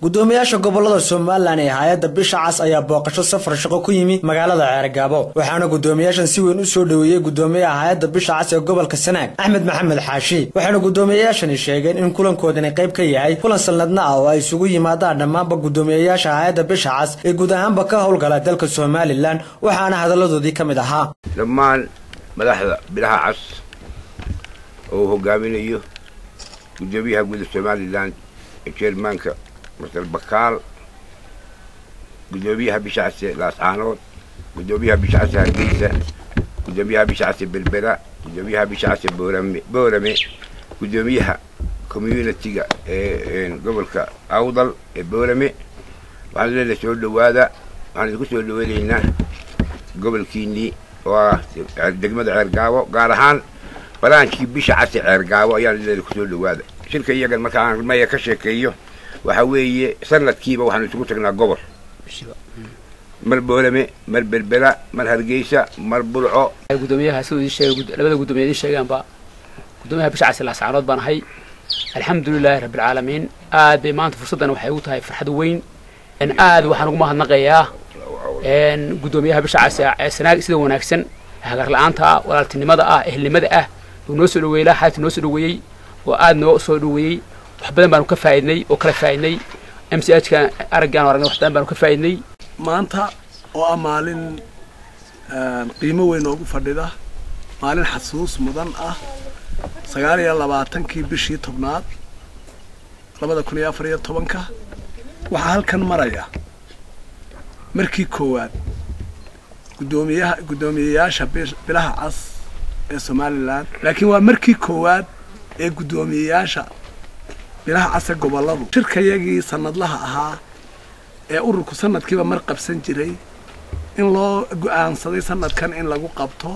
Gudoomiyaasha gobolada Somaliland ee hay'adda Bisha Cas ayaa booqasho safar shaqo ku yimi magaalada Ceergaabo, waxaana gudoomiyaashan si weyn u soo dhoweeyay gudoomiyaha hay'adda Bisha Cas ee gobolka Sanaag, Axmed Maxamed Xaashi. Waxaana gudoomiyayaashani sheegeen in kulankoodani qayb ka yahay kulan sanadna ah oo ay isugu yimaadaan dhammaanba gudoomiyayaasha hay'adda Bisha Cas ee guud ahaanba ka howlgala dalka Somaliland, waxaana hadaladoodii ka mid ahaa: Dhammaan madaxda Bilaha Cas oo hogaaminayo gudoomiyaha guud ee Somaliland ee chairmanka Master Bakaal, gudoomiyaha Bisha Cas ee Laascaanood, gudoomiyaha Bisha Cas ee Hargeysa, gudoomiyaha Bisha Cas ee Berbera, gudoomiyaha Bisha Cas ee Boorame, gudoomiyaha community-ga ee gobolka Awdal ee Boorame, waxaan leenahay soo dhowaada. Waxaan idinku soo dhaweynaynaa gobolkiinii oo ah degmada Ceergaabo, gaar ahaan branch-kii Bisha Cas ee Ceergaabo ayaan leenahay kusoo dhowaada. Shirka iyagan marka aan maya ka sheekeeyo, waxa weeye sanadkiiba waxaanu isugu tagnaa gobol, mar Boorame, mar Berbera, mar Hargeysa, mar Burco. Gudoomiyaha siduu idin sheegay, labada gudoomiye idin sheegaanba, gudoomiyaha Bisha Cas Laascaanood baan ahay. Alxamdulilaahi rabbilcaalamiin, aad bay maanta fursaddan waxay ugu tahay farxad weyn. Aad waxaan ugu mahadnaqayaa gudoomiyaha Bisha Cas ee Sanaag sida wanaagsan, hagar la-aanta ah, walaaltinimada ah, ehelnimada ah uu noo soo dhaweeyey, xaalti noo soo dhaweeyey oo aad noo soo dhaweeyey. Wax badan baanu ka faa'iidnay oo kala faa'iidnay MCH ka araggaan aragnay, wax badan baanu ka faa'iidnay. Maanta oo ah maalin qiimo weyn noogu fadhida, maalin xasuus mudan ah, 29-kii bishii 10aad 2014-ka, waxaa halkan maraya markii koowaad gudoomiyaha guddoomiyeyaasha Bilaha Cas ee Somaliland, laakiin waa markii koowaad ee guddoomiyeyaasha Bilaha Cas ee gobolladu shirkayagii sanadlaha ahaa ee ururku sanadkiiba mar qabsan jiray in loo go'aansaday sanadkan in lagu qabto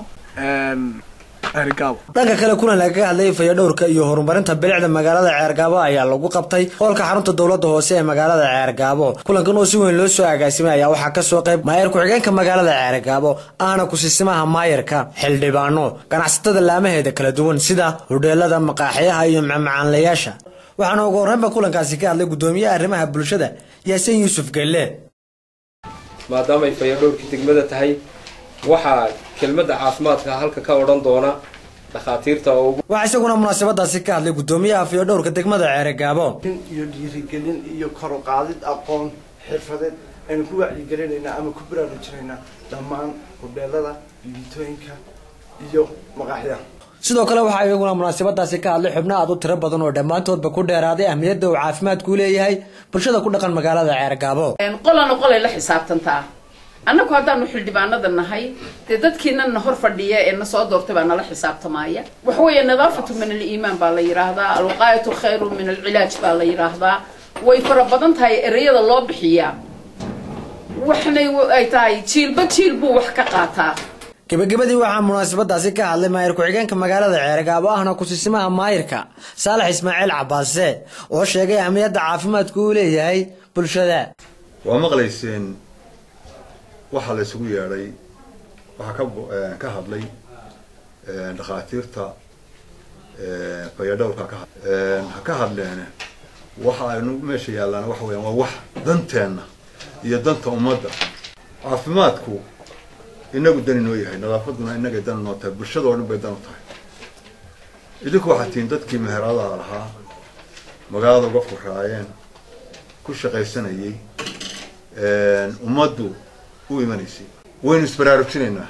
Ceerigaabo. Dhanka kale, kulan lagaga hadlayay fayadhowrka iyo horumarinta bilicda magaalada Ceergaabo ayaa lagu qabtay hoolka xarunta dowladda hoose ee magaalada Ceergaabo. Kulankan oo si weyn loo soo agaasimay ayaa waxaa kasoo qayb maayar ku-xigeenka magaalada Ceergaabo ahna kusisimaha maayarka, xildhibaano, ganacsatada laamaheeda kala duwan sida hodheelada, maqaaxiyaha iyo macmacaanlayaasha. Waxaana ugu horreynba kulankaasi ka hadlay guddoomiyaha arrimaha bulshada, Yaasiin Yuusuf Gelle. Maadaama ay fayadhowrkii degmada tahay, waxaa kelmadda caafimaadka halka ka odhan doona dhakhaatiirta oo ugu Waxaa isaguna munaasabadaasi ka hadlay guddoomiyaha fayadhowrka degmada Ceergaabo. Iyo dhiirigelin iyo kor u qaadid aqoon xirfadeed aynu ku wacyigelinaynaa ama ku baraarujinaynaa dhammaan hodheelada, biibitooyinka iyo maqaaxyaha. Sidoo kale waxaa iyaguna munaasabadaasi ka hadlay xubno aad u tiro badan oo dhammaantoodba ku dheeraaday ahmiyadda uu caafimaadku u leeyahay bulshada ku dhaqan magaalada Ceergaabo. Qolana qolay la xisaabtantaa. Annagu haddaanu xildhibaanada nahay, dee dadkiina na hor fadhiya ee na soo doortay baa nala xisaabtamaaya. Waxa weeye nadaafatu min aliimaan baa la yidhaahdaa, alwaqaayatu khayru min alcilaaj baa la yidhaahdaa. Way fara badan tahay ereyada loo bixiyaa, waxnay ay tahay jiilba jiil buu wax ka qaataa. Gebagabadii waxaa munaasabadaasi ka hadlay maayir ku-xigeenka magaalada Ceergaabo ahna kusisimaha maayirka, Saalax Ismaaciil Cabaase, oo sheegay ahmiyadda caafimaadku uu leeyahay bulshada. Waa maqlayseen waxaa la isugu yeedhay, waxaa ka hadlay dhakhaatiirta fayadhowrka, ha ka hadleene. Waxa aynu meesha yaallaan waxa weeyaan waa wax danteenna iyo danta ummadda. Caafimaadku inagu dan inoo yahay, nadaafaduna inagay dan inoo tahay, bulshada oo dhan bay dan u tahay. Idinku waxaad tihiin dadkii meheradaha lahaa, magaalada uga furaayeen, ku shaqaysanayay, ummaddu u imanaysay. Waynu isbaraarujinaynaa.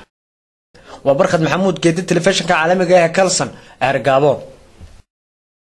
Waa Barkhad Maxamuud Geedi, telefishinka caalamiga ee Kalsan, Ceergaabo.